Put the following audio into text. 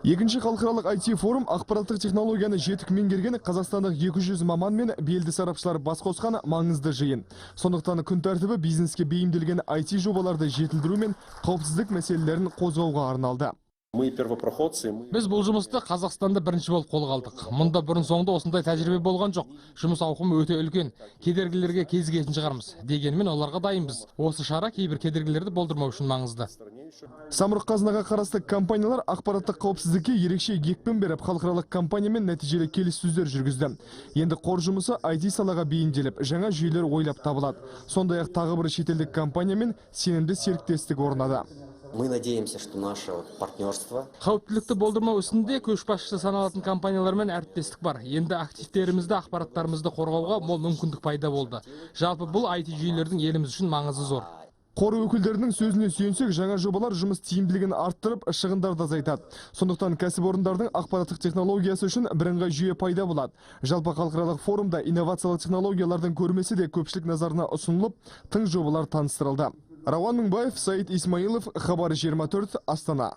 Екінші халықаралық IT форум ақпараттық технологияны жетік меңгерген қазақстандық 200 маман мен белді сарапшылар бас қосқан маңызды жиын. Сондықтан күн тәртібі бизнеске бейімделген IT жобаларды жетілдіру мен қауіпсіздік мәселелерін қозғауға арналды. Мы первопроходцы. Мы Біз бұл жұмысты Қазақстанда бірінші болып қолға алдық. Мұнда бұрын соңды осындай тәжірибе болған жоқ. Жұмыс ауқымы өте үлкен. Кедергілерге кезігетін шығармыз. Дегенмен оларға дайынбыз. Осы шара кейбір кедергілерді болдырмау үшін маңызды. Самұрық Қазынаға қарасты компаниялар ақпараттық қауіпсіздікке ерекше екпін беріп, халықаралық компаниямен нәтижелі келіссөздер жүргізді. Енді қор жұмысы IT салаға бейімделіп, жаңа жүйелер ойлап табылады. Сондай-ақ тағы бір шетелдік компаниямен сенімді серіктестік орнады. Мы надеемся, что наше вот партнерство Қауіптілікті болдырмау ісінде көшбасшы саналатын компаниялармен әріптестік бар. Енді активтерімізді, ақпараттарымызды қорғауға мол мүмкіндік пайда болды. Жалпы, бұл IT жүйелердің еліміз үшін маңызы зор. Қор өкілдерінің сөзіне сүйенсек, жаңа жобалар жұмыс тиімділігін арттырып, шығындарды азайтады. Сондықтан кәсіпорындардың ақпараттық технологиясы үшін бірыңғай жүйе пайда болады. Жалпы, халықаралық форумда инновациялық технологиялардың көрмесі де көпшілік назарына ұсынылып, тың жобалар таныстырылды. Рауан Мыңбаев, Саид Исмаилов, Хабар 24, Астана.